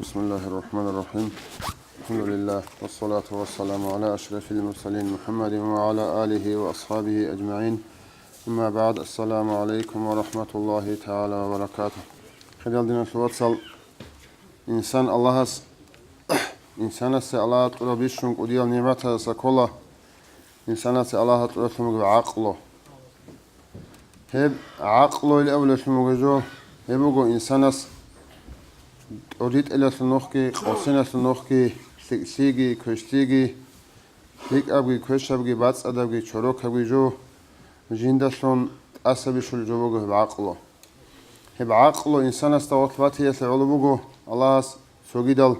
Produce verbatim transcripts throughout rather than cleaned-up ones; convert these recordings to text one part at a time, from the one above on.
بسم الله الرحمن الرحيم. الحمد لله، والصلاة والسلام على أشرف المرسلين محمد وعلى آله وأصحابه أجمعين. أما بعد، السلام عليكم ورحمة الله تعالى وبركاته. Хириял диналъул вацал, инсан Аллагьас, инсанасе Аллагьас кьураб бищун кӀудиял нигӀматаздаса ккола, инсанасе Аллагьас кьуралъун бугеб гӀакълу. Гьеб гӀакълуйилан абулелъун бугеб жо, гьеб буго инсанас тӀоритӀелалъул нухги, къосиналъул нухги, лъикӀлъиги, квешлъиги, лъикӀабги, квешабги, бацӀцӀадабги, чорокабги жо, жиндалъун тӀаса бищулеб жо буго гьеб гӀакълу. Гьеб гӀакълу инсанасда гъорлъ батиялъе гӀоло буго Аллагьас цогидал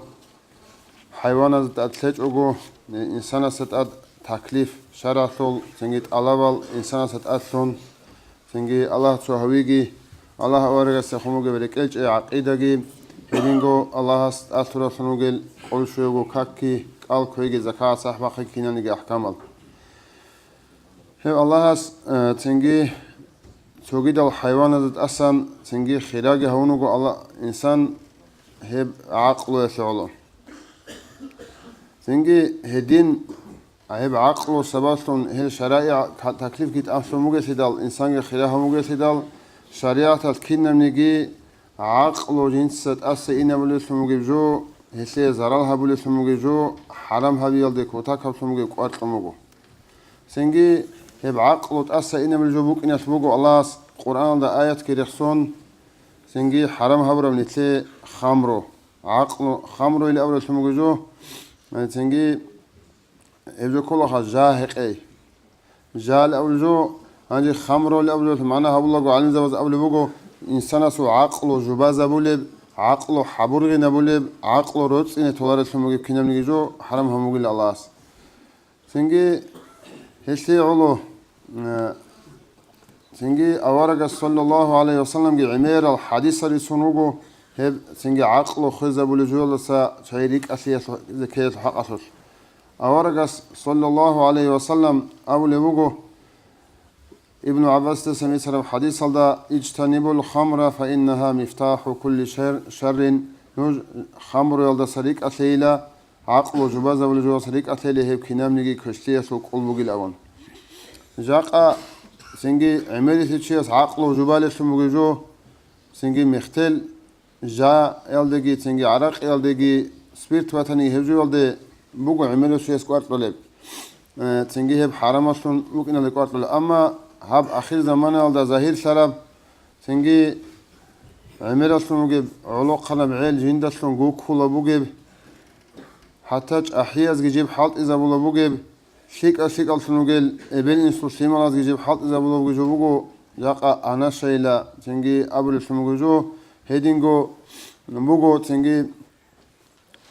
хӀайваназда тӀад лъечӀого, инсанасда тӀад таклиф, шаргӀалъул цинги тӀалабал инсанасда тӀад лъун, цинги Аллагь цо гьавиги, Аллагь аварагасехун бугеб рекӀелчӀей гӀакъидаги, гьединго Аллагьас тӀад лъуралъун ругел къолъ щвего какги, кӀал кквеги, закагӀат сахӀ бахъиги, кинабниги ахӀкамал. Гьев Аллагьас, э, цинги цогидал хӀайваназда тӀасан цинги хираги гьавун вуго Алла-, инсан гьеб гӀакълуялъе гӀоло. Цинги гьедин гьеб гӀакълу сабаблъун гьел шаригӀат ка-, таклифги тӀамлъун бугелъидал, инсанги хира гьавун бугелъидал, шаригӀаталъ кинабниги гӀакълу жинца тӀаса инабулеллъун бугеб жо, гьелъие зарал гьабулеллъун бугеб жо, хӀарам гьабиялде кутакаблъун бугеб кӀвар кьун буго. Цинги гьеб гӀакълу тӀаса инабулеб жо букӀиналъ буго Аллагьас Къуръаналда аятги рехсон, цинги хӀарам гьабураб нилъее хамру. ГӀакълу, хамруйилан абуралъун буго жо, цинги гьеб жо кколаха жа гьекъей. Жа абулеб жо, гьанже хамруйилан абулеб жо магӀна гьабулаго гӀалимзабаз абулеб буго, инсанасул гӀакълу жубазабулеб, гӀакълу хӀабургъинабулеб, гӀакълу роцӀцӀине толареллъун бугеб кинабниги жо хӀарам гьабун бугила Аллагьас. Цинги гьелъие гӀоло, э, цинги аварагас, саллаллагьу гӀалайгьи вассаламги, гӀемерал хӀадисал рицун руго, гьеб цинги гӀакълу хвезабулеб жоялдаса чагӀи рикӀкӀалъиялъул, закаялъул хӀакъалъулъ. Аварагас, саллаллагьу гӀалайгьи вассалам, абулеб буго, Ибну ГӀаббасидасан бицараб хӀадисалда: «Ижтанибул хамра, фа иннагьа мифтахӀу кулли шар-, шаррин», нуж хамруялдаса рикӀкӀалъейила, гӀакълу жубазабулеб жоялдаса рикӀкӀалъейила, гьеб кинабниги квешлъиялъул кӀул бугилан абун. Жакъа цинги гӀемерисев чияс гӀакълу жубалеллъун бугеб жо, цинги мехтел, жаялдеги, цинги гӀаракъиялдеги, спирт ватани гьеб жоялде буго гӀемерисев чияс кӀвар кьолеб. Э, цинги гьеб хӀарамалъун букӀиналде кӀвар кьолеб. Амма гьаб ахир заманаялда загьирлъараб, цинги гӀемералъун бугеб гӀолохъанаб гӀел жиндалъун гуккула бугеб, хӀатта чӀахӀиязги жиб хӀалтӀизабула бугеб, лъикӀа-лъикӀаллъун ругел эбел-инсул лъималазги жиб хӀалтӀизабула бугеб жо буго, жакъа анашайила, цинги абулеллъун бугеб жо, гьединго буго, цинги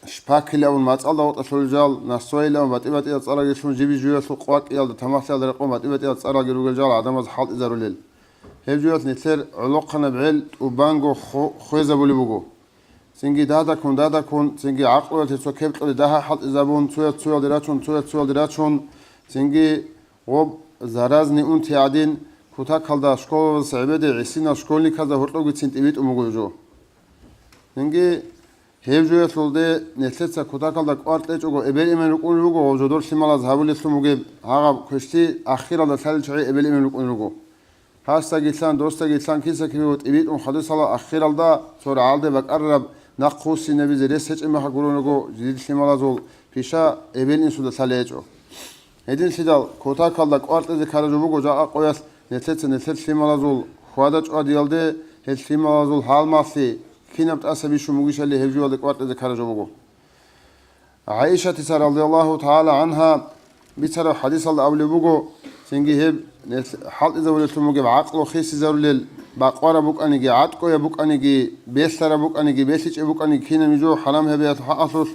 шпакилавун мацӀалда гъотӀалъулел жал, насвайилавун батӀи-батӀиял цӀаралги лъун, жиб-жуялъул къвакӀиялда, тамахлъиялда рекъон батӀи-батӀиял цӀаралги ругел жал гӀадамаз хӀалтӀизарулел. Гьеб жуялъ нилъер гӀолохъанаб гӀел тӀубанго хо-, хвезабулеб буго. Цинги дадаккун, дадаккун, цинги гӀакълуялъе цо кеп кьолеб дагьа хӀалтӀизабун, цояс цоялде рачун, цояс цоялде рачун, цинги гъоб заразный унти гӀадин, кутакалда школалдаса гӀебеде гӀисинал школьниказда гьоркьовгицин тӀибитӀун буго жо. Цинги гьеб жоялъулде нилъеца кутакалда кӀвар кьечӀого эбел-эмен рукӀунел руго гъов жодор лъималаз гьабулеллъун бугеб гьагъаб квешлъи ахиралда лъалел чагӀи эбел-эмен рукӀунел руго. Гьасдаги лъан, досдаги лъан, киса-кибего тӀибитӀун хадусала ахиралда цо рагӀалде бакӀарараб нахъвуссинабизе рес гьечӀеб мехалъ гурун руго жидер лъималазул пиша эбел-инсуда лъалеб гьечӀо. Гьединлъидал кутакалда кӀвар кьезе ккараб жо буго жакъа къоялъ нилъеца нилъер лъималазул хьвада-чӀвадиялде, гьел лъималазул гьалмагълъи кинаб тӀаса бищун бугищали гьеб жоялде кӀвар кьезе ккараб жо буго. ГӀайшатица, радияллагьу тагӀала гӀангьа, бицараб хӀадисалда абулеб буго, цинги гьеб нилъ-, хӀалтӀизабулеллъун бугеб гӀакълу хисизарулел бакъвараб букӀаниги, гӀатӀкӀояб букӀаниги, белъараб букӀаниги, белъичӀеб букӀаниги, кинабниги жо хӀарам гьабиялъул хӀакъалъулъ.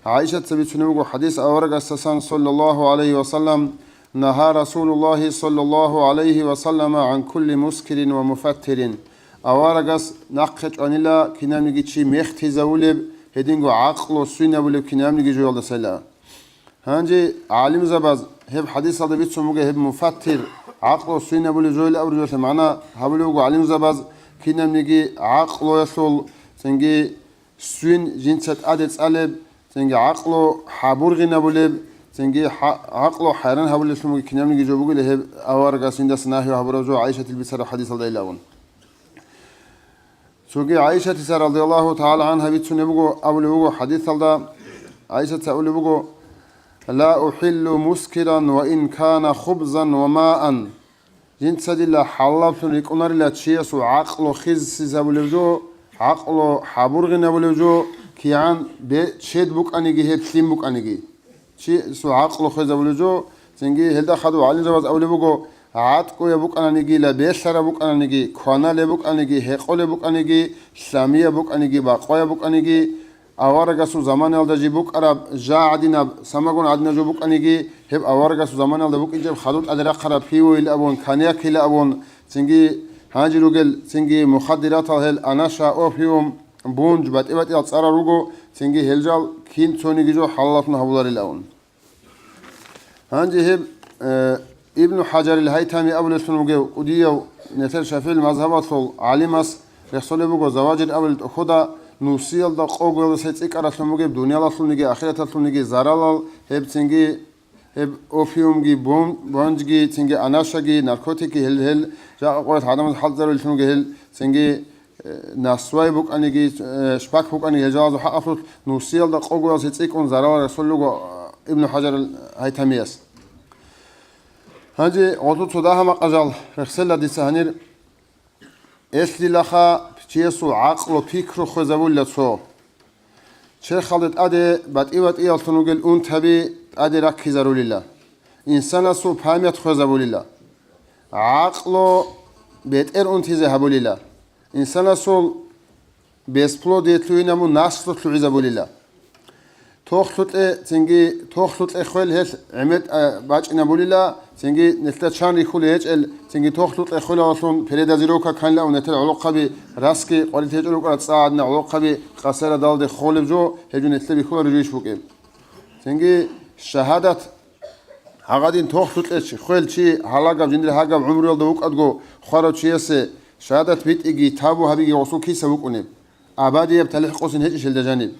ГӀайшатица бицунеб буго хӀадис аварагасдасан, саллаллагьу гӀалайгьи ва саллам: «Нагьа Расулуллагьи саллаллагьу гӀалайгьи ва саллама гӀан кулли мускирин ва муфаттирин». Аварагас нахъе чӀванила кинабниги чи мехтизавулеб, гьединго гӀакълу свинабулеб кинабниги жоялдасайила. Гьанже гӀалимзабаз гьеб хӀадисалда бицун буго гьеб муфаттир, гӀакълу свинабулеб жоялъе абураб жоялъе магӀна гьабулеб буго гӀалимзабаз, кинабниги гӀакълуялъул, цинги свин жинца тӀаде цӀалеб, цинги гӀакълу хӀабургъинабулеб, цинги хӀа-, гӀакълу хӀайран гьабулеблъун бугеб кинабниги жо бугила гьеб аварагас жиндаса нагьи гьабураб жо ГӀайшатил бицараб хадисалда илан. Цоги ГӀайшатица радияллагьу тагӀала гӀангьа бицунеб буго, абулеб буго хадисалда, ГӀайшатица абулеб буго: «Ла ухӀиллу мускиран ва ин кана хубзан ва маан». Жинца дила хӀалаллъун рикӀкӀунарила чиясул гӀакълу хисизабулеб жо, гӀакълу хӀабургъинабулеб жо, кигӀан бе-, чед букӀаниги гьеб лъим букӀаниги. Чиясул гӀакълу хвезабулеб жо, цинги гьелда хадуб гӀалимзабаз абулеб буго, гӀатӀкӀуяб букӀананигила, белъараб букӀананиги, кваналеб букӀаниги, гьекъолеб букӀаниги, лъамияб букӀаниги, бакъваяб букӀаниги, аварагасул заманаялда жиб букӀараб жа гӀадинаб, самагун гӀадинаб жо букӀаниги, гьеб аварагасул заманаялда букӀинчӀеб хадуб тӀаде рахъараб пивойил абун, коньякил абун, цинги гьанже ругел, цинги мухаддиратал гьел анаша, опиум, бунж, батӀи-батӀиял цӀарал руго, цинги гьел жал кин цониги жо хӀалаллъун гьабуларилан. Гьанже гьеб, э, Ибну ХӀажарил ХӀайтами абулеллъун вугев кӀудияв нилъер ШафигӀил мазгьабалъул гӀалимас рехсолеб буго, Заважир абулел тӀохьода нусиялда къогоялдаса цӀикӀкӀаралъун бугеб дуниялалъулниги ахираталъулниги заралал, гьеб цинги, гьеб опиумги, бон-, бонжги, цинги анашаги, наркотикги, гьел, гьел жакъа къоялъ гӀадамаз хӀалтӀизарулеллъун буго гьел, цинги насвай букӀаниги, э, шпак букӀаниги, гьел жалазул хӀакъалъулъ нусиялда къогоялдаса цӀикӀкӀун зарал рехсолел руго, э, Ибну ХӀажарил ХӀайтамияс. Гьанже гъолъул цо дагьа-макъа жал рехсела дица гьанир. Гьелъилаха чиясул гӀакълу пикру хвезабулила цо. Черхалде тӀаде батӀи-батӀияллъун ругел унтаби тӀаде раккизарулила. Инсанасул память хвезабулила. ГӀакълу бетӀер унтизе гьабулила. Инсанасул бесплодие лъугьинабун наслу лъугӀизабулила. Тохлъукье, цинги тохлъукье хвел гьелъ гӀемер, а, бачӀинабулила, цинги нилъеда чан рихьулей гьечӀел, цинги тохлъукье хвелалъун передозировка кканилан нилъер гӀолохъаби, раски къварилъи гьечӀел рукӀарал цӀа гӀадинал гӀолохъаби къасарадалде холеб жо, гьеб жо нилъер бихьулареб жо иш букӀин. Цинги шагьадат Гьагъадин тохлъукье чи, хвел чи гьалагаб жиндир гьагаб гӀумруялда вукӀадго хварав чиясе шагьадат битӀиги, тавбу гьабиги гъосул киса букӀунеб, абадияб талихӀ къосин гьечӀищ гьелда жаниб.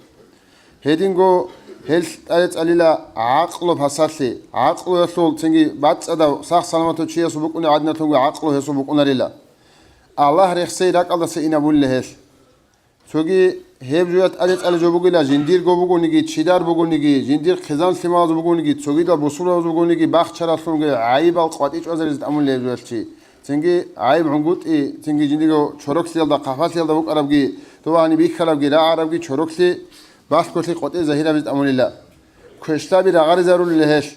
Гьединго гьелъ тӀаде цӀалила гӀакълу пасалъи, гӀакълуялъул цинги бацӀцӀадав сах-саламатав чиясул букӀунеб гӀадинатлъунго гӀакълу гьесул букӀунарила. Аллагь рехсей ракӀалдаса инабулила гьелъ. Цоги гьеб жоялъ тӀаде цӀалеб жо бугила, жиндирго бугониги, чидар бугониги, жиндир хъизан-лъималаз бугониги, цогидал бусурбабаз бугониги, бахчаралъунги гӀайибал къватӀи чӀвазаризе тӀамулеб гьеб жоялъ чи. Цинги гӀайиб гӀунгутӀи, цинги жиндирго чороклъиялда, хъапалъиялда букӀарабги, дова гьаниб бихьарабги, рагӀарабги чороклъи, балъголъи къватӀире загьирабизе тӀамулила. Квешлъаби рагъаризарулила гьелъ,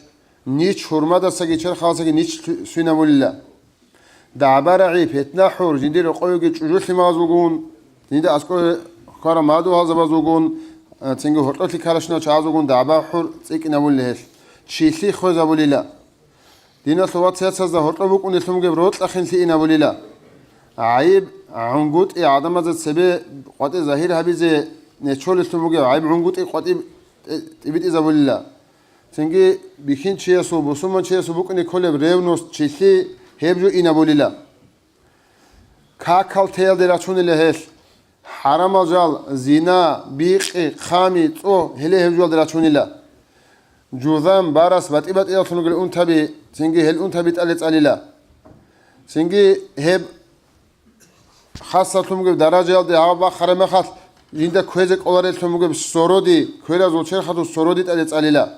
нич гьурмадасаги черхалдасаги нич лъу-, свинабулила. ДагӀба-рагӀи, петна-хӀур, жиндир рокъовеги чӀужу-лъималаз вугун, жинда аскӀове ккарал мадугьалзабаз вугун, цинги гьоркьолъи ккаращинал чагӀаз вугун дагӀба-хӀур цӀикӀкӀинабулила гьелъ. Чилъи хвезабулила. Диналъул вацал-яцазда гьоркьоб букӀунеллъун бугеб рокьа-хин лъиинабулила. ГӀайиб гӀунгутӀи гӀадамазда цебе къватӀи загьир гьабизе нечолеллъун бугеб гӀайиб гӀунгутӀи къватӀи тӀибитӀизабулила. Цинги бихьинчиясул, бусурманчиясул букӀине кколеб ревность, чилъи, гьеб жо инабулила. Какал теялде рачунила гьелъ. ХӀарамал жал, зина, бикъи, хъами, цӀо, гьеле гьеб жоялде рачунила. Жузам, барас, батӀи-батӀияллъун ругел унтаби, цинги гьел унтаби тӀаде цӀалила. Цинги гьеб хасалъун бугеб даражаялде гьаб бахъараб мехалъ, жинда кквезе кӀолареллъун бугеб сороди, кверазул черхалъул сороди тӀаде цӀалила.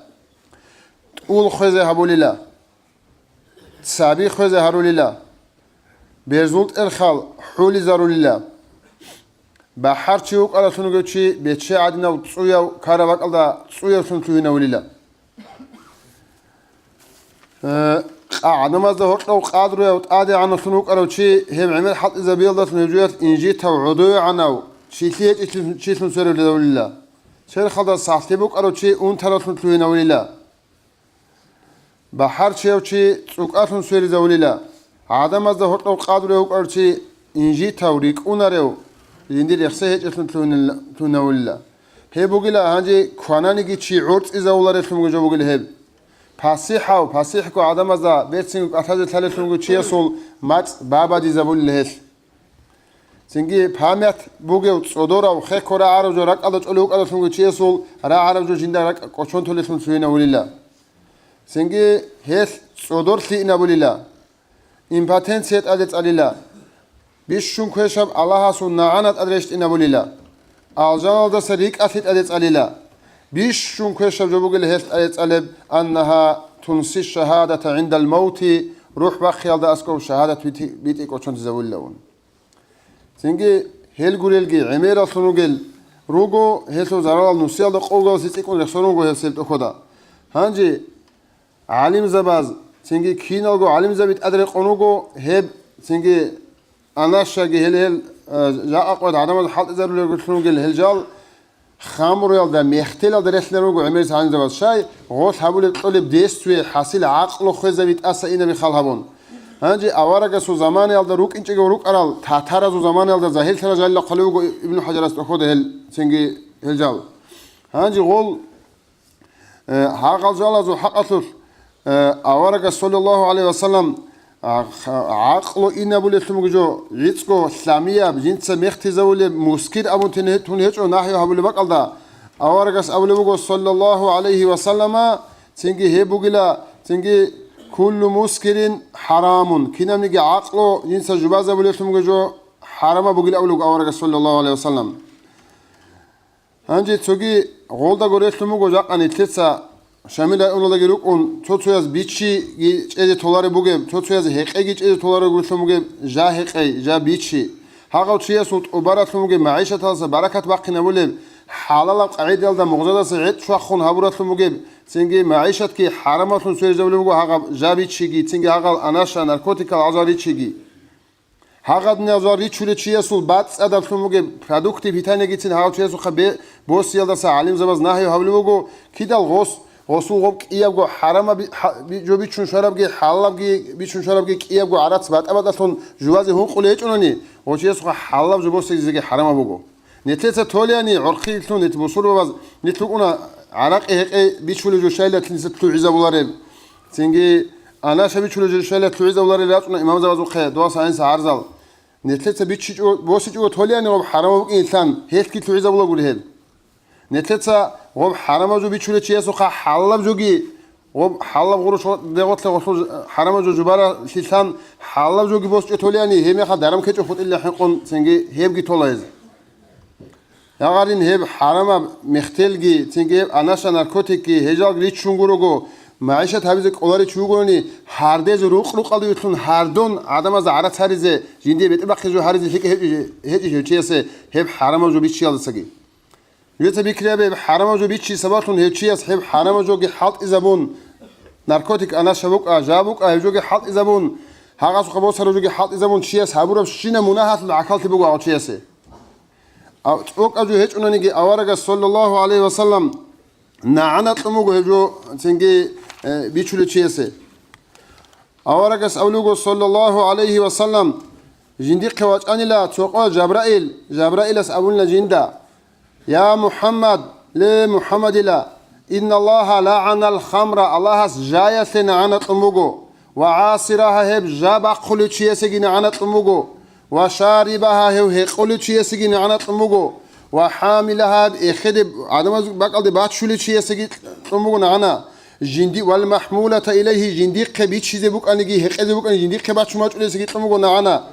ТӀул хвезе гьабулила. Цаби хвезе гьарулила. Берзул тӀерхал хӀулизарулила. БахӀарчи вукӀаралъун вугев чи бече гӀадинав цӀуяв ккараб бакӀалда цӀуявлъун лъугьинавулила. Э, къа-, гӀадамазда гьоркьов къадруяв тӀадегӀанавлъун вукӀарав чи гьеб гӀемер хӀалтӀизабиялдалъун гьеб жоялъ инжитав, гӀодовегӀанав, чилъи гьечӀелъун, чилъун сверизавулила. Черхалда сахлъи букӀарав чи унтаралъун лъугьинавулила. БахӀарчияв чи цӀукӀалъун сверизавулила. ГӀадамазда гьоркьов къадруяв вукӀарав чи инжитав, рикӀкӀунарев, жиндир рехсей гьечӀелъун лъугьинила-, лъугьинавулила. Гьеб бугила гьанже квананиги чи гӀорцӀизавулареллъун жо бугила гьеб. ПасихӀав, пасихӀго гӀадамазда берцинго кӀалъазе лъалеллъунго чиясул мацӀ бабадизабулила гьелъ. Цинги память бугев цӀодорав хехго рагӀарав жо ракӀалда чӀолев вукӀаралъунги чиясул рагӀарав жо жинда ракӀ кӀочон толелъун лъугьинавулила. Цинги гьелъ цӀодор лъиънабулила. Импотенция тӀаде цӀалила. Бищун квешаб Аллагьасул нагӀана тӀад рещтӀинабулила. Алжаналдаса рикӀкӀалъи тӀаде цӀалила. Бищун квешаб жо бугила гьелъ тӀаде цӀалеб, аннагьа тунси шагьадата гӀиндал мавти, рухӀ бахъиялда аскӀов шагьадат бити-, битӀи кӀочонтизавулилавун. Цинги гьел гурелги гӀемераллъун ругел руго, гьелъул заралал нусиялда къогалъе цӀикӀкӀун рехсон руго гьел сел тӀокода. Гьанже гӀалимзабаз, цинги киналго гӀалимзаби тӀадрекъон руго гьеб, цинги анашаги гьел, гьел, э, жакъа къоялъ гӀадамаз хӀалтӀизарулелгулъун ругел гьел жал, хамруялда, мехтелалда релълъарун руго гӀемерис гӀалимзабаз, щай гъолъ гьабулеб кьолеб действие хӀасил гӀакълу хвезаби тӀаса инаби хал гьабун. Гьанже аварагасул заманаялда рукӀинчӀего рукӀарал, татаразул заманаялда загьирлъарал жалила хъвалев вуго Ибну ХӀажарас тӀокода гьел, цинги гьел жал. Гьанже гъол Э, гьагъал жалазул хӀакъалъулъ, э, аварагас, саллаллагьу гӀалайгьи вассалам, а, х-, гӀакълу инабулелъун буго жо, гӀицӀго лъамияб, жинца мехтизавулеб мускир абун тун гьечӀо нагьи гьабулеб бакӀалда, аварагас абулеб буго, саллаллагьу гӀалайгьи вассалама, цинги гьеб бугила, цинги куллу мускирин хӀарамун, кинабниги гӀакълу жинца жубазабулелъун буго жо хӀарамаб бугила абулеб буго аварагас, саллаллагьу гӀалайгьи вассалам. Гьанже цоги гъолдаго релълъун буго жакъа нилъеца Шамил районалдаги рукӀун, цо-цояз биччиги чӀезе толареб бугеб, цо-цояз гьекъеги чӀезе толареб бугелъун бугеб, жа гьекъей, жа биччи. Гьагъав чиясул тӀубаралъун бугеб магӀишаталдаса баракат бахъинабулеб, хӀалалаб къагӀидаялда мугъзадаса гӀетӀ чвахун гьабуралъун бугеб, цинги магӀишатги хӀарамалъун цо гьезабулеб буго гьагъаб жа биччиги, цинги гьагъал анаша, наркотикал гӀазал риччиги. Гьагъадиназул ричулев чиясул бацӀцӀадаблъун бугеб продукты питаниягицин гьав чиясухъа бе-, босиялдаса гӀалимзабаз нагьи гьабулеб буго, кидал гъос, гъосул гъоб кӀиябго хӀарамаби-, хӀа-, би-, жо бичун щварабги, хӀалалабги бичун щварабги кӀиябго гӀарац батӀа-батӀалъун жувазе гьункъулей гьечӀунани, гъов чиясухъа хӀалалаб жо босизеги хӀарамаб буго. Нилъеца толеяни гӀорхъилъун нилъ бусурбабаз, нилъ рукӀуна гӀаракъи-гьекъей бичулев жо щайилан нилъеца лъугӀизабулареб. Цинги анаша бичулев жо щайилан лъугӀизабуларел рачӀуна имамзабазухъе, дова гьанса гӀарзал. Нилъеца бичичӀо, босичӀого толеяни гъоб хӀарамаб букӀинилъан, гьелъги лъугӀизабулагури гьеб. Нилъеца гъоб хӀарамаб жо бичулев чиясухъа хӀалалаб жоги, гъоб хӀалалаб гъурущ дегъолъе гъолъул ж-, хӀарамаб жо жубаралъилъан хӀалалаб жоги босчӀо толеяни, гьеб мехалъ даран ккечӀо хутӀилла хӀинкъун цинги гьебги тола гьез. Ягъарин гьеб хӀарамаб мехтелги, цинги гьеб анаша наркотикги, гьежалги риччун гурого, магӀишат гьабизе кӀоларичи вугони, гьардез рукъ-рукъалде вилълъун гьардун гӀадамазда гӀарац гьаризе, жиндие бетӀербахъизе жо гьаризе лъикӀ гьечӀищ, гьечӀищ гьев чиясе гьеб хӀарамаб жо биччиялдасаги. Нужеца бикриабе, гьеб хӀарамаб жо биччи сабаблъун гьев чияс гьеб хӀарамаб жоги хӀалтӀизабун, наркотик анаша букӀа, жа букӀа, гьев жоги хӀалтӀизабун, гьагъасухъа босараб жоги хӀалтӀизабун, чияс гьабурабщина мунагьалъул гӀахьаллъи буго гьав чиясе. А, цӀокӀаб жо гьечӀунаниги, аварагас, саллаллагьу гӀалайгьи вассалам, нагӀана кьун буго гьеб жо цинги, э, бичулев чиясе. Аварагас абулеб буго, саллаллагьу гӀалайгьи вассалам, жиндихъе вачӀанила цо къо Жабраил, Жабраилас абунила жинда: «Я МухӀаммад, ле МухӀаммадила, инналлагьа лагӀанал хамра, Аллагьас жаялъе нагӀана кьун буго, ва гӀасирагьа, гьеб жа бахъулев чиясеги нагӀана кьун буго, ва шарибагьа, гьев гьекъолев чиясеги нагӀана кьун буго, ва хӀамилагьа, гьеб эхеде гӀадамаз бакӀалде бачулев чиясеги кьун буго нагӀана». Жинди-, вал махмулата илайгьи, жиндихъе бичизе букӀаниги, гьекъезе букӀани, жиндихъе бачун бачӀулесеги кьун буго нагӀана.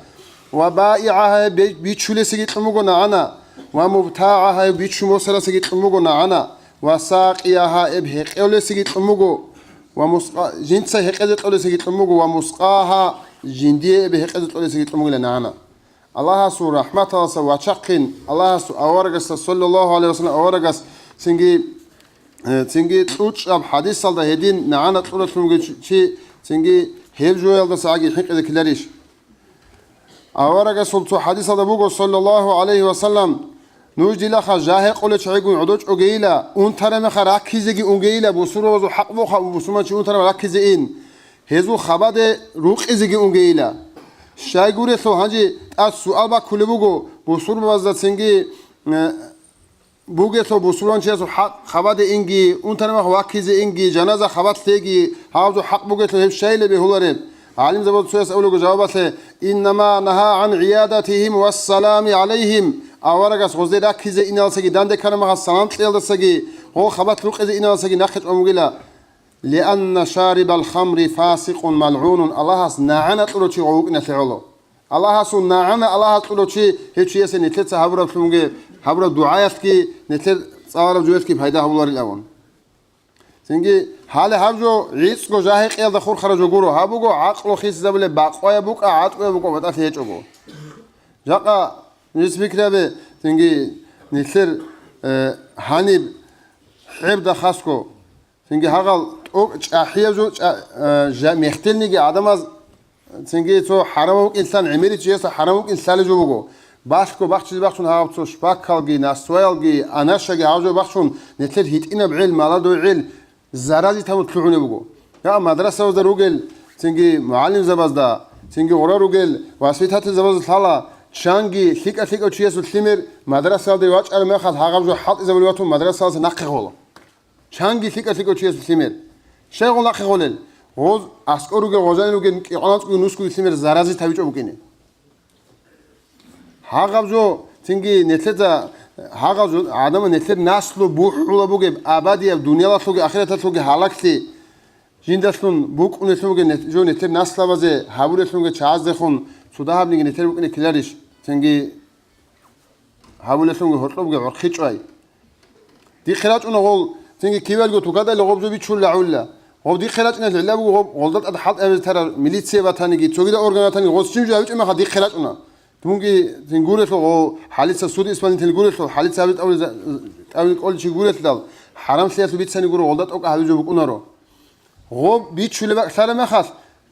Ва баигӀагьа, бе-, бичулесеги кьун буго нагӀана. Ва мубтагӀагьа, бичун босарасеги кьун буго нагӀана. Ва сакъиягьа, эб гьекъолесеги кьун буго. Ва мускъа-, жинца гьекъезе кьолесеги кьун буго. Ва мускъагьа, жиндие эб гьекъезе кьолесеги кьун бугила нагӀана. Аллагьасул рахӀматаласа вачахъин, Аллагьасул аварагасда, саллаллагьу гӀалайгьи вассалам, аварагас цинги, э, цинги кьучӀаб хӀадисалда гьедин нагӀана кьуралъунги чи, чи цинги гьеб жоялдасаги хӀинкъизе ккеларищ? Аварагасул цо хӀадисалда буго, саллаллагьу гӀалайгьи вассалам: «Нуж дилаха жа гьекъолел чагӀигун гӀодочӀогейила, унтараб мехалъ раккизеги унгейила, бусурбабазул хӀакъ буха, бусурманчи унтараб раккизе ин». Гьезул хабаде рукъизеги унгейила. Щайгурелъул гьанже тӀад суал баккулеб буго, бусурбабазда цинги, э, бугелъул бусурманчиясул хӀакъ хабаде инги, унтараб мехалъ ваккизе инги, жаназа хабалъ лъеги, гьаб жо хӀакъ бугелъул гьеб щайила бегьулареб? ГӀалимзабаз цояс абулего жавабалъе: «Иннама нагьа гӀан гӀиядатихим вассалами гӀалайхим», аварагас гъозде раккизе иналдасаги, данде ккараб мехалъ салам кьеялдасаги, гъо хабалъ рукъизе иналдасаги нахъе чӀван бугила. «Лианна шарибал хамри фасикъун малгӀунун», Аллагьас нагӀана кьурав чи гъов вукӀиналъе гӀоло. Аллагьасул нагӀана Аллагьас кьурав чи, гьев чиясе нилъеца гьабураблъунги, гьабураб дугӀаялъги, нилъер цӀалараб жоялъги пайда гьабуларил абун. Цинги, гьале гьаб жо гӀицӀго жагьикъиялда хурхараб жо гуро, гьаб буго гӀакълу хисизабулеб, бакъваяб букӀа, гӀатӀуяб букӀа, батӀалъи гьечӀого. Жакъа нилъ пикрабе, цинги, нилъер, э, гьаниб хӀебда хасго, цинги гьагъал тӀокӀ чӀахӀияб жо, чӀа-, э, жа-, мехтелниги гӀадамаз Цинги цо хӀарам вукӀинлъан, гӀемеричиясда хӀарам вукӀин лъалеб жо буго. Балъго бахчизе бахчун гьаб цо шпакалги, насваялги, анашаги гьаб жо бахчун, нилъер гьитӀинаб гӀел, маладуй гӀел зарази тамут лъугӀунеб буго. Я мадрасаялда ругел, цинги мугӀалимзабазда, цинги гъура ругел воспитательзабазда лъала, чанги лъикӀа-лъикӀав чиясул лъимер мадрасаялде вачӀараб мехалъ гьагъаб жо хӀалтӀизабулев ватун мадрасаялдаса нахъе хола. Чанги лъикӀа-лъикӀав чиясул лъимер. Щайгъун нахъе холел? Гъоз аскӀор ругел, гъожанин ругел, кӀикъоялда анцӀго нусго лъимер зарази тавичӀо букӀине. Гьагъаб жо, цинги нилъеда, гьагъаб жо, гӀадамал нилъер наслу бухӀула бугеб, абадияб дуниялалъулги ахираталъулги гьалаклъи жиндалъун букӀунелъул бугеб, нилъ-, жо нилъер наслабазе гьабулелъунги чагӀаздехун цо дагьабниги нилъер букӀине ккеларищ? Цинги гьабулелъунги гьоркьобги гӀорхъичӀвай. Дихъе рачӀуна гъол, цинги кивалго тукадали гъоб жо бичулла гӀулла. Гъоб дихъе рачӀиналъ гӀилла буго гъоб, гъолда тӀад хӀалтӀи гьабизе тараб милиция батаниги, цогидал орган батаниги, гъос чим жо гьабичӀеб мехалъ дихъе рачӀуна. Дунги цин гурелъул гъо, хӀалица суд исполнитель гурелъул, хӀалица гьабизе тӀавизе, тӀавизе кӀолев чи гурелъул, хӀарамлъиялъул бицани гуро, гъолда тӀокӀаб гьабизе букӀунаро. Гъоб бичулеб бакӀ лъараб мехалъ,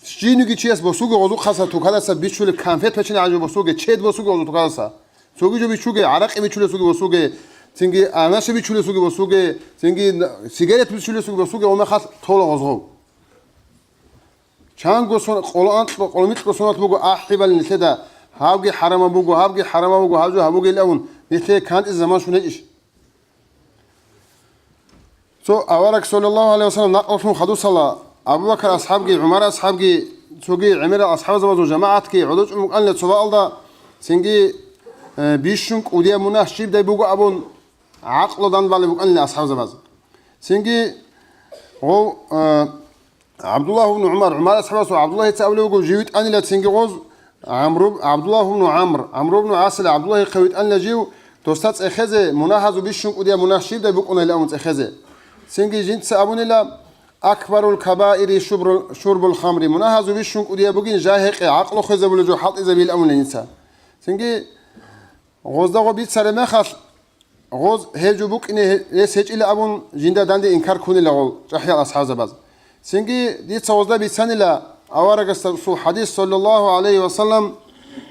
жинуги чияс босуге гъозухъаса тукадаса бичулеб конфет бачине гӀажу босуге, чед босуге гъозу тукадаса. Цоги жо бичуге, гӀаракъи бичулесуги босуге, цинги анаша бичулесуги босуге, цинги сигарет бичулесуги босуге, гъо мехалъ тола гъозгъов. Чанго сон-, къоло анкьго, къоло микьго соналъ буго ахӀибал нилъеда, гьабги хӀарамаб буго, гьабги хӀарамаб буго, гьаб жо гьабугел абун, нилъее кантӀизе заман щун гьечӀищ? Цо авараг, саллаллагьу гӀалайгьи вассалам, накълулъун хадусала, Абу Бакар асхӀабги, ГӀумар асхӀабги, цоги гӀемерал асхӀабзабазул жамагӀатги гӀодочӀун букӀанила цо бакӀалда, цинги, э, бищун кӀудияб мунагь щибдай буго абун, гӀакълу данде балеб букӀанила асхӀабзабаз. Цинги гъов, э, ГӀабдуллагь ибн ГӀумар, ГӀумар асхӀабасул ГӀабдуллагьица абулев вуго, жив витӀанила цинги гъоз, ГӀамру, ГӀабдуллагь ибн ГӀамр, ГӀамру ибн ГӀасила ГӀабдуллагьихъе витӀанила жив, досда цӀехезе, мунагьазул бищун кӀудияб мунагь щибдай букӀунайилан цӀехезе. Цинги жинца абунила, «Акбарул кабаири шубру-, шурбул хамри», мунагьазул бищун кӀудияб бугин жай гьекъе, гӀакълу хвезабулеб жо хӀалтӀизабилан абунила жинца. Цинги гъозда гъо бицараб мехалъ, гъоз гьев жо букӀине гье-, рес гьечӀила абун, жинда данде инкар ккунила гъол чӀахӀиял асхӀабзабаз. Цинги дица гъозда бицанила аварагасул хадис, саллаллагьу гӀалайгьи вассалам,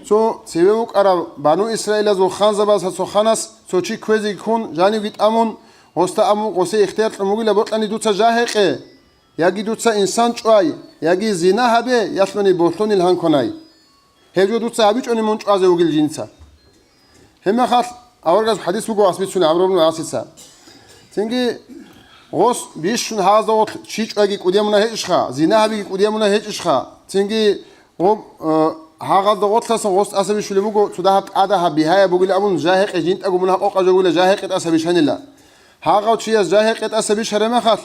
цо цеве вукӀарав Бану Исраилазул ханзабазда цо ханас цо чи кквезеги ккун, жанивги тӀамун, гъосда абун, гъосе ихтияр кьун бугила, бокьани дуца жай гьекъе, яги дуца инсан чӀвай, яги зина гьабе, ялъуни болъонил гьан кванай. Гьеб жо дуца гьабичӀони мун чӀвазе вугил жинца. Гьебмехалъ аварагас хадис буго ас бицунеб ГӀамру ибн ГӀасица. Цинги гъос бищун гьазда гъорлъ чи чӀвайги кӀудияб мунагь гьечӀищха, зина гьабиги кӀудияб мунагь гьечӀищха. Цинги гъоб, э, гьагъазда гъорлъасан гъос тӀаса бищулеб буго, цо дагьаб тӀадагьаб бигьаяб бугил абун, жай гьекъе жинтӀаго мунагь къокъа жо бугила, жай гьекъе тӀаса бищанила. Гьагъав чияс жай гьекъе тӀаса бищараб мехалъ,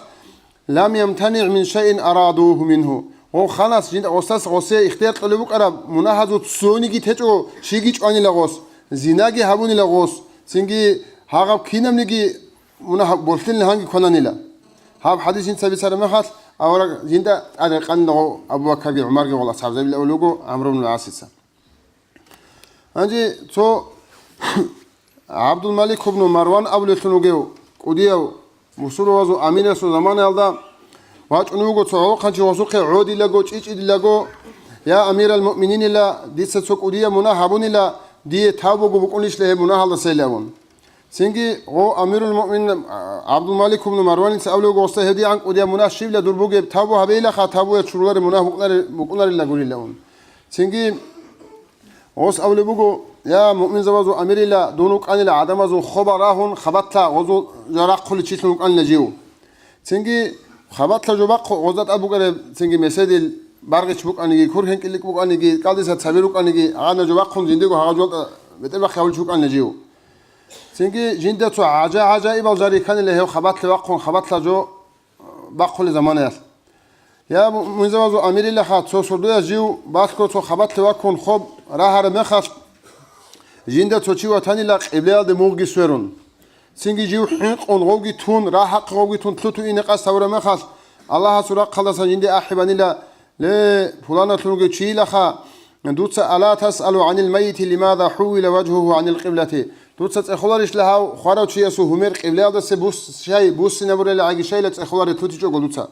«Лам ямтани мин шайин арадугьу мингьу». Гъов ханас жинда гъосас гъосе ихтияр кьолеб букӀараб мунагьазул цониги течӀо, чиги чӀванила гъос, зинаги гьабунила гъос, цинги гьагъаб кинабниги мунагь болъилин гьанги квананила. Гьаб хадис жинца бицараб мехалъ, авараг жинда тӀаде къанила гъов Абу Бакарги ГӀумарги гъол асхӀабзабил авлуго ГӀамру ибн ГӀасица. Гьанже цо ГӀабдулмалик ибн Марван абулелъун вугев кӀудияв, бусурбабазул амирасул заманаялда вачӀун вуго цо гӀолохъанчи гъосухъе гӀодилаго, чӀичӀидилаго: «Я амирал муъмининила, дица цо кӀудияб мунагь гьабунила, дие тавбуго букӀунищила гьеб мунагьалдасайилан», – абун. Цинги гъо амирул муъминин ГӀабдулмалик ибн Марваница абулев гъосда: «ГьедигӀан кӀудияб мунагь щибла дур бугеб, тавбу гьабейилаха, тавбуялъ чурулареб мунагь букӀунари-, букӀунарила гурила», – абун. Цинги гъос абулеб буго: «Я, муъминзабазул амирила, дун вукӀанила гӀадамазул хоба рагьун, хабатла гъозул жо рахъулев чилъун вукӀанила жив». Цинги хабатла жо бахъун гъозда тӀад букӀараб цинги меседил баргъич букӀаниги, кур-хӀинкӀиллъи букӀаниги, кӀалдиса цаби рукӀаниги, гьанна жо бахъун жиндиего гьагъав жолда бетӀер бахъи гьавулев вукӀана жив. Цинги жинда цо гӀажа-гӀажаибал жал рихьанила гьев хабалъе вахъун, хабалъа жо бахъулел заманаялъ. Я муъминзабазул амирилаха, цо сордояс жив балъго цо хабалъе ваккун хоб рагьараб мехалъ, жинда цо чи ватанила къиблаялде мугъги сверун. Цинги жив хӀинкъун гъовги тун, рагьахъе гъовги тун, лъуту ине къасд гьавураб мехалъ, Аллагьасул рахъалдасан жинде ахӀи банила: «Ле, пуланалъунги чийилаха, дуца, ала тасъалу гӀанил маййити лимада хӀувила важгьугьу гӀанил къиблати? Дуца цӀехоларищ лагьав хварав чиясул гьумер къиблаялдаса бус-, щай буссинабурали гӀаги щайила цӀехолареб лъутичӀого дуца?»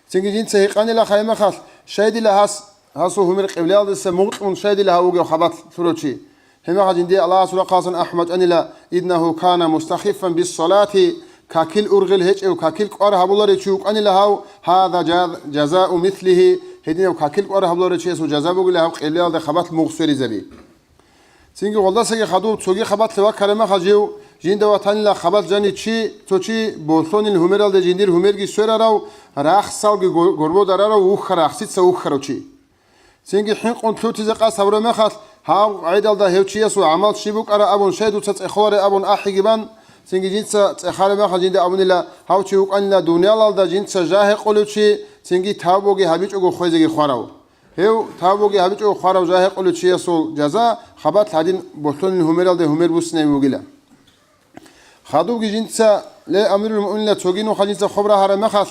Цинги жинца гьикъанила гьеб мехалъ, щай дила гьас, гьасул гьумер къиблаялдаса мугъ кьун, щай дила гьав вугев хабалъ лъурав чи? Гьеб мехалъ жиндие Аллагьасул рахъалдасан ахӀун бачӀанила: «Иннагьу кана мустахиффан биссалати», какил ургъел гьечӀев, какил кӀвар гьабуларев чи вукӀанила гьав, «гьаза жаз-, жазау мислигьи», гьединав какил кӀвар гьабуларев чиясул жаза бугила гьаб къиблаялде хабалъ мугъ сверизаби. Цинги гъолдасаги хадуб цоги хабалъе ваккараб мехалъ жив, жинда ватанила хабалъ жанив чи, цо чи болъонил гьумералде жиндир гьумерги сверарав, рахсалги гор-, горбодарарав, вухьа-, рахсица вухьарав чи. Цинги хӀинкъун лъутизе къасд гьабураб мехалъ, гьав гӀедалда гьев чиясул гӀамал щиб букӀараб абун, щай дуца цӀехолареб абун ахӀиги бан, цинги жинца цӀехараб мехалъ жинда абунила, гьав чи вукӀанила дуниялалда жинца жа гьекъолев чи, цинги тавбуги гьабичӀого хвезеги хварав. Гьев тавбуги гьабичӀого хварав жа гьекъолев чиясул жаза хабалъ гьадин болъонил гьумералде гьумер буссинаби бугила. Хадубги жинца, ле, амирул муъминина, цоги нуха жинца хоб рагьараб мехалъ,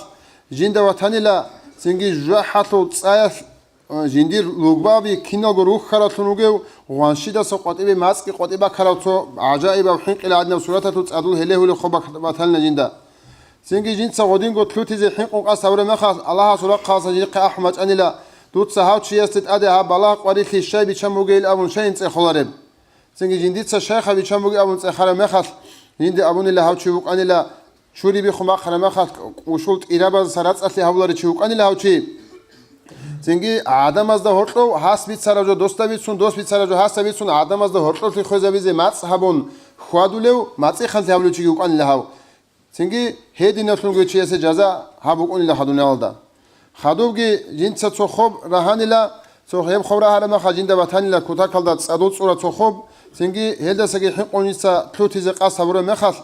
жинда ватанила, цинги жужахӀалъул цӀаялъ, э, жиндир лугбаби киналго рухьараллъун вугев, гъванщидаса къватӀибе мацӀги къватӀи бакарав цо гӀажаибаб хӀинкъила гӀадинаб сураталъул цӀадул гьелегьулев хоб бак-, батанила жинда. Цинги жинца гъодинго лъутизе хӀинкъун къасд гьабураб мехалъ, Аллагьасул рахъалдасан жинхъе ахӀун бачӀанила, дуца гьав чиясде тӀаде гьаб балагь къварилъи щай бичан бугейил абун щай инцӀехолареб? Цинги жиндица щайха бичан бугеб абун цӀехараб мехалъ, жинде абунила гьав чи вукӀанила чури биххун бахъараб мехалъ кӀушул тӀирабаздаса рацӀцӀалъи гьабуларев чи вукӀанила гьав чи. Цинги гӀадамазда гьоркьов гьас бицараб жо досда бицун, дос бицараб жо гьасда бицун, гӀадамазда гьоркьовлъи хвезабизе мацӀ гьабун хьвадулев, мацӀихъанлъи гьабулев чиги вукӀанила гьав. Цинги гьединалъунго чиясе жаза гьаб букӀунила гьадуналда. Хадубги жинца цо хоб рагьанила, цо гьеб хоб рагьараб мехалъ жинда батанила кутакалда цӀадул цӀура цо хоб, цинги гьелдасаги хӀинкъун жинца лъутизе къасд гьабураб мехалъ,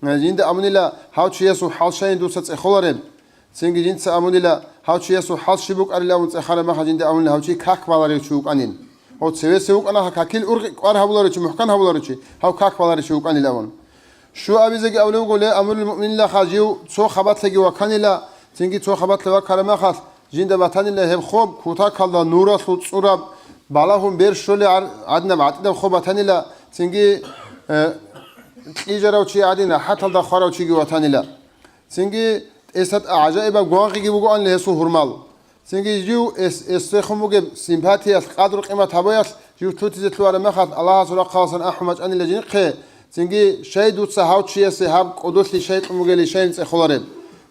жинда абунила гьав чиясул хӀал щайин дуца цӀехолареб. Цинги жинца абунила гьав чиясул хӀал щиб букӀарилан абун цӀехараб мехалъ жинда абунила гьав чи как баларев чи вукӀанин. Гьав цевесев вукӀана, какил ургъи кӀвар гьабуларев чи, мухӀкан гьабуларев чи, гьав как баларев чи вукӀанилан абун. Щуабизеги абулеб буго, ле, амирул муъминилаха, жив цо хабалъеги ваканила, цинги цо хабалъе вакараб мехалъ, жинда батанила гьеб хоб, кутакалда нуралъул цӀураб балагьун бер щолеб гӀар-, гӀадинаб гӀатӀидаб хоб батанила, цинги, э, кьижарав чи гӀадин рахӀаталда хварав чиги ватанила. Цинги тӀаса гӀажаибаб гвангъиги бугоанила гьесул гьурмал. Цинги жив эс-, эсехун бугеб симпатиялъ, къадру-къимат гьабиялъ жив лъутизе лъугьараб мехалъ, Аллагьасул рахъалдасан ахӀун бачӀанила жинхъе, цинги щай дуца гьав чиясе гьаб кӀодолъи щай кьун бугели щай инцӀехолареб?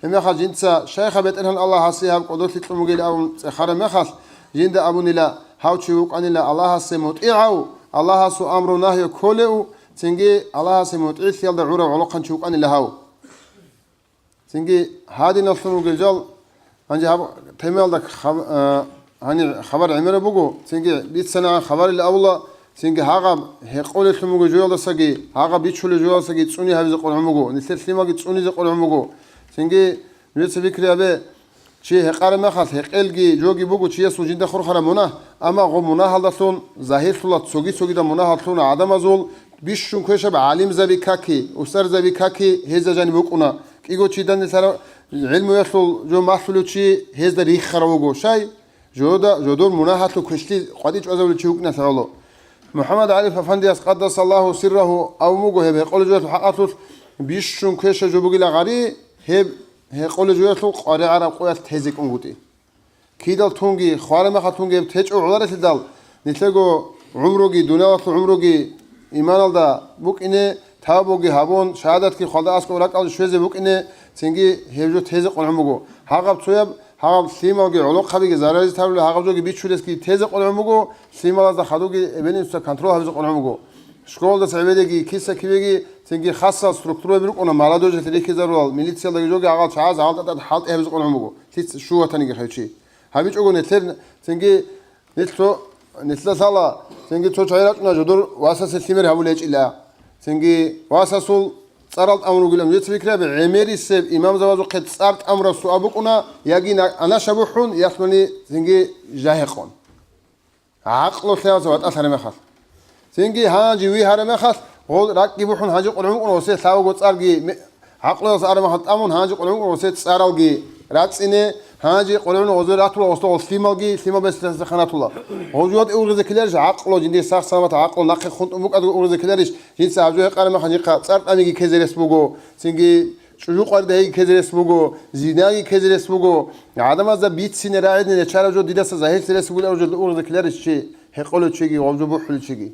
Гьебмехалъ жинца щайха БетӀергьан Аллагьасе гьаб кӀодолъи кьун бугели абун цӀехараб мехалъ, жинда абунила гьав чи вукӀанила Аллагьасе мутӀигӀав, Аллагьасул амру-нагью кколев, цинги Аллагьасе мутӀигӀлъиялда гӀурав гӀолохъанчи вукӀанила гьав. Цинги гьадиналлъун вугел жал, гьанже гьаб темаялда хаб-, а, гьаниб хабар гӀемераб буго, цинги бицанагӀан хабарил авла, цинги гьагъаб гьекъолелъун буго жоялдасаги, гьагъаб бичулел жоялдасаги цӀуни гьабизе къваргӀун буго, нилъер лъималги цӀунизе къваргӀун буго. Цинги нужеца бикри гьабе, чи гьекъараб мехалъ, гьекъелги жоги буго чиясул жинда хурхараб мунагь, амма гъо мунагьалдалъун загьирлъула цоги-цогидал мунагьаллъун гӀадамазул бищун квешаб гӀалимзаби каки, устарзаби каки гьезда жаниб букӀуна. КӀиго чи данделъарав гӀилмуялъул жо малъулев чи гьезда риххарав вуго. Щай? Жода, жодор мунагьалъул квешлъи къватӀи чӀвазавулев чи вукӀиналъ гӀоло. МухӀаммад ГӀариф Афандияс, къаддасаллагьу сиррагьу, абун буго, гьеб гьекъолеб жоялъул хӀакъалъулъ бищун квешаб жо бугила гъари, гьеб гьекъолеб жоялъул къваригӀараб къоялъ тезе кӀун гутӀи. Кидал тунги, хвараб мехалъ тунги гьеб течӀо гӀоларелъидал, нилъего гӀумруги, дуниялалъул гӀумруги иманалда букӀине, тавбуги гьабун, шагьадатги хвалда аскӀоб ракӀалде щвезе букӀине, цинги гьеб жо тезе къваргӀун буго. Гьагъаб цояб, гьагъаб лъималги гӀолохъабиги зараризе тарулел гьагъаб жоги бичулесги тезе къваргӀун буго, лъималазда хадуги эбел-инсуца контрол гьабизе къваргӀун буго. Школалдаса гӀебедеги, киса-кибеги, цинги хасал структураби рукӀуна, молодёжалъе рихьизарулал, милициялдаги жоги гьагъал чагӀаз гьагъал тӀатӀад хӀалтӀи гьабизе къваргӀун буго, лъица щуватаниги хъев чи. ГьабичӀого нилъер, цинги нилъ цо, нилъ лъала, цинги цо чагӀи рачӀуна жодор васасе лъимер гьабулечӀила. Цинги васасул цӀарал тӀамун ругилан жеца бикрабе, гӀемерисеб имамзабазухъе цӀар тӀамураб суал букӀуна, яги на-, анаша бухӀун, яхълъуни цинги жагьекъон. ГӀакълу лъеялъа ватӀалъараб мехалъ. Цинги гьанже вигьараб мехалъ, гъол ракӀги бухӀун гьанже къулгӀун вукӀун гъосе лъабго цӀарги ме-, гӀакълуялъ араб мехалъ тӀамун гьанже къулгӀун вукӀун гъосе цӀаралги рацӀцӀине, гьанже къулгӀун гъозе ратула гъосло гъол лъималги, лъимал бесилъаса ханатула. Гъол жугьутӀ ургъизе ккеларищ гӀакълу, жиндир сах-саламат гӀакълу нахъе хунтӀун букӀадго ургъизе ккеларищ, жинца гьаб жо гьекъараб мехалъ жинхъа цӀар тӀамиги ккезе рес буго, цинги чӀужу къваридайги ккезе рес буго, зинаги ккезе рес буго, гӀадамазда бицине рагӀине речараб жо дидаса загьирлъи рес бугилан жо ургъизе ккеларищ чи, гьекъолев чиги, гъоб жо бухӀулев чиги.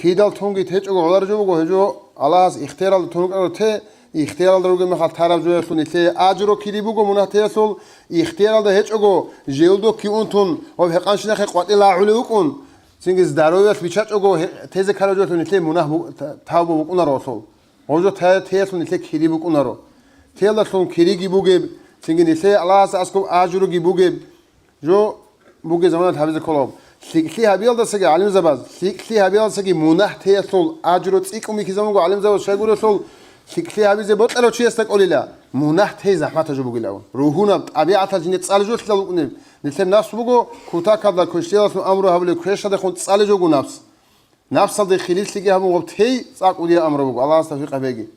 Кидал тунги течӀого гӀолар жо буго, гьеб жо Аллагьас ихтияралда тун рукӀарал те, ихтияралда ругеб мехалъ тараб жоялъул нилъее ажру кири буго, мунагь теялъул, ихтияралда гьечӀого, желудок киун тун, гьоб гьекъанщинахъе къватӀи лагьулев вукӀун, цинги здоровьялъ бичачӀого гье-, тезе ккараб жоялъул нилъее мунагь бу-, та-, тавбу букӀунаро гьелъул. Гъоб жо та-, теялъул нилъее кири букӀунаро. Теялдалъун кириги бугеб, цинги нилъее Аллагьас аскӀоб ажруги бугеб. Жо бугеб заманалъ гьабизе кколаго. ЛъикӀлъи гьабиялдасаги гӀалимзабаз, лъикӀлъи гьабиялдасаги мунагь теялъул ажру цӀикӀкӀун бихьизабун буго гӀалимзабаз щайгурелъул, лъикӀлъи гьабизе бокьарав чиясда кӀолила, мунагь тей захӀматаб жо бугилан. Ругьунаб тӀабигӀаталъ жиндир цӀалеб жолъилал вукӀунеб, нилъер напс буго, кутакалда квешлъиялдалъун амру гьабулеб квешалдехун цӀалеб жо буго напс. Напсалде хилирлъиги гьабун гъоб тей цӀакъ кӀудияб амру буго, Аллагьас тавфикъ гьабеги.